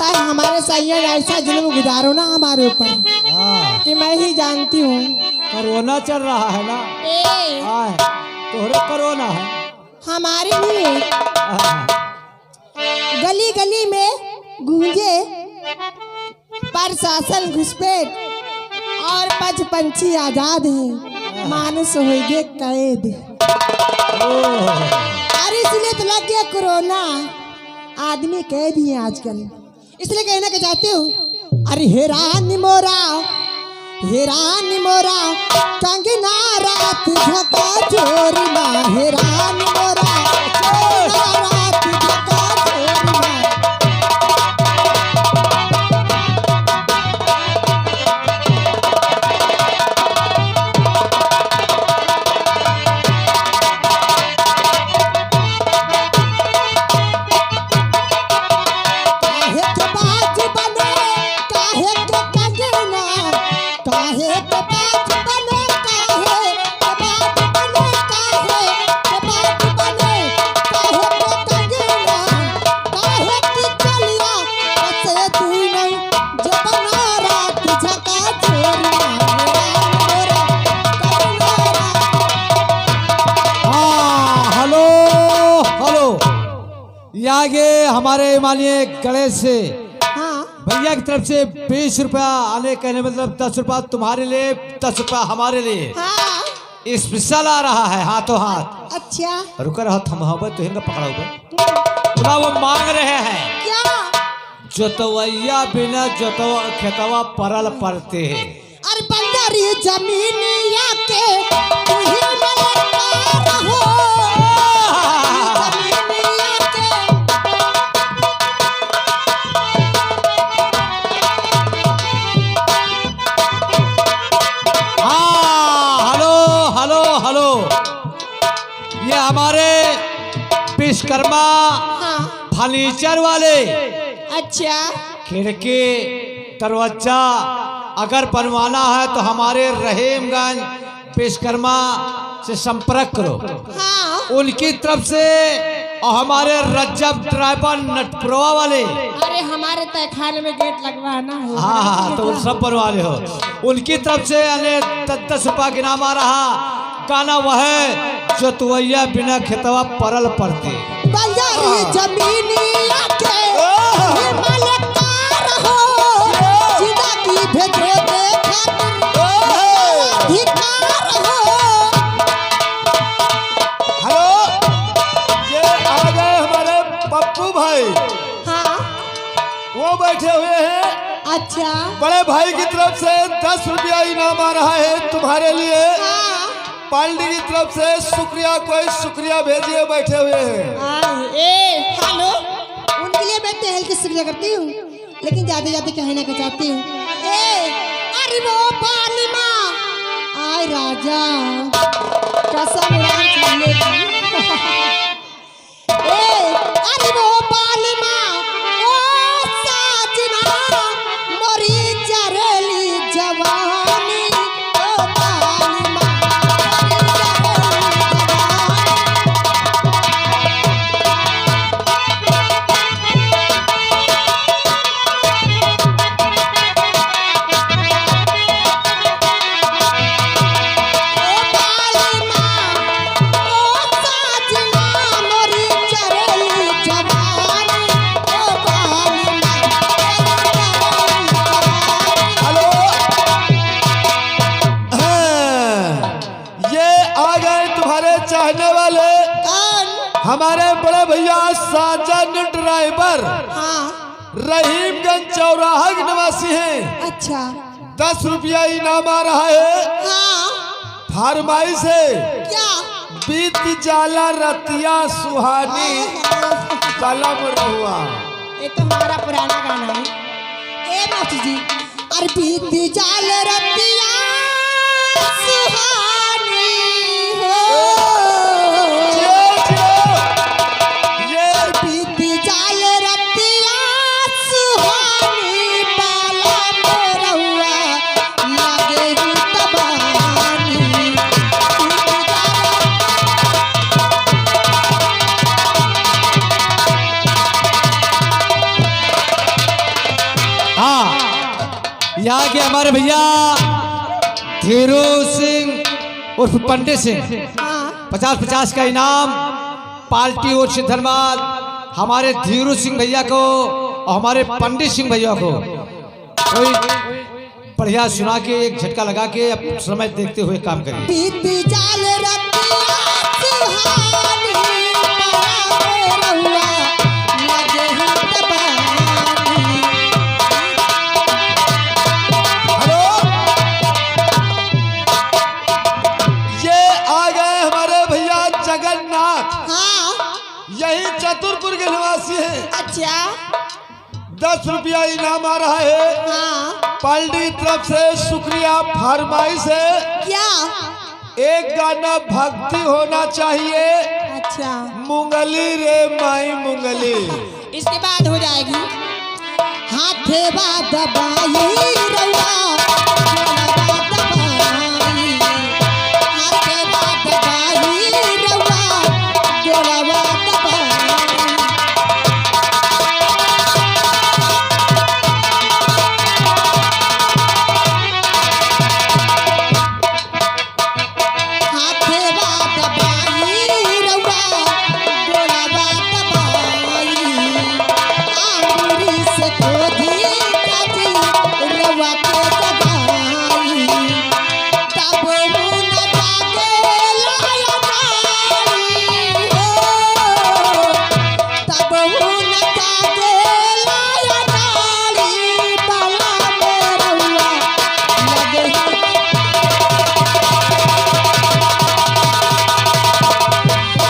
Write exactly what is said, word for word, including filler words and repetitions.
तय हमारे सैया ऐसा जुल्म गुजारो ना हमारे ऊपर हाँ। कि मैं ही जानती हूँ। कोरोना चल रहा है ना? ए। हाँ, तोहरे कोरोना है। हमारे लिए हाँ। गली गली में गूंजे प्रशासन घुसपैठ और पशु पंछी आजाद हैं, मानुष होइगे कैद। ओह। अरे इसलिए तो लग गया कोरोना, आदमी कैद ही हैं आजकल। इसलिए कहना के चाहती हूँ, अरे हे रानी मोरा, हे रानी मोरा, कंगना रात झका झोरी मा, हे रानी मोरा, कंगना रात झका झोरी मा। काहे के बात बने, काहे के कंगना, काहे के बात बने, काहे के बात बने, काहे के बात बने, काहे के कंगना, काहे की चलिया, ऐसे तू नहीं, जब ना रात झका झोरी मा, मेरा मोरा, करुणा रात। हाँ, हेलो, हेलो। ये आगे हमारे माननीय गणेश से हाँ। भैया की तरफ से बीस रुपया आने कहने मतलब दस रुपया तुम्हारे लिए, दस रुपया हमारे लिए। हाँ। स्पेशल आ रहा है हाथों हाथ। अच्छा। रुक रहा था मोहब्बत तो हिंगा पकड़ा हुआ। पूरा वो मांग रहे हैं। क्या? जोतवैया बिना जोतवा खेतवा परल परते हैं। अरे बंजरी जमीनिया के तू ही मलकार हो। जमीनिया के। हाँ, हेलो, हेलो, हेलो। ये हमारे विश्वकर्मा हाँ। फर्नीचर वाले। अच्छा। खिड़की, दरवाजा अगर बनवाना है तो हमारे रहीमगंज विश्वकर्मा से संपर्क करो। हाँ। उनकी तरफ से और हमारे रज्जब ड्राइवर नटपुरवा वाले। अरे हमारे तहखाने में गेट लगवाना है। हाँ, हाँ, हाँ, तो उन सब बनवा ले हो। उनकी तरफ से यानी दस दस रुपया के इनाम आ रहा। गाना वह है, जोतवैया बिना खेतवा परल परते। बंजरी हाँ। जमीनिया के ओह। ही मलकार हो, ओह। जिंदगी भेजो दे खातिर ओह। अधिकार हो। हेलो, ये आ गए हमारे पप्पू भाई। हाँ। वो बैठे हुए हैं। अच्छा। बड़े भाई की तरफ से दस रुपया इनाम आ रहा है तुम्हारे लिए। हाँ। पार्टी की तरफ से शुक्रिया, कोई शुक्रिया भेजिए, बैठे हुए हैं। हाँ, ए, हेलो, उनके लिए मैं तहे दिल से शुक्रिया करती हूँ, लेकिन जाते जाते कहना का चाहती हूँ, ए, अरे वो बाली माँ, आय राजा, कसम राम खाने की। ए, अरे वो बाली माँ, ओ साजना, मोरी जरेली जवानी, ओ बाली माँ, मोरी जरेली जवानी। हेलो, हाँ, ये आ गए तुम्हारे चाहने वाले, कौन? हमारे बड़े भैया साजन ड्राइवर। हाँ। रहीमगंज चौराहा के निवासी हैं। अच्छा। दस रुपया इनाम आ रहा है। हाँ। फरमाइश है। क्या? बीत जाला रतिया सुहानी, हाँ। बलम रहुआ। ये तो हमारा पुराना गाना है। ए मास्टर जी, अरे बीत जाल रतिया सुहानी हो। जियो, जियो। ये बीत जाल रतिया सुहानी, बाला मोरहुआ लागे ही तबानी। कि हमारे भैया धीरू सिंह उर्फ पंडित सिंह, हाँ। पचास पचास का इनाम पार्टी ओर से धन्यवाद हमारे धीरू सिंह भैया को और हमारे पंडित सिंह भैया को। कोई बढ़िया सुना के एक झटका लगा के अब समय देखते हुए काम करिए। बीती जाल रतिया सुहानी, पारा में रउआ लगे ही तबानी। हेलो, ये आ गए हमारे भैया जगन्नाथ। हाँ। यही चतुरपुर के निवासी हैं। अच्छा। दस रुपया इनाम आ रहा है। हाँ। पार्टी तरफ से शुक्रिया फरमाइश है। क्या? एक गाना भक्ति होना चाहिए। अच्छा। मुंगली रे माई मुंगली। इसके बाद हो जाएगी। हाथे बा दबाई रउआ,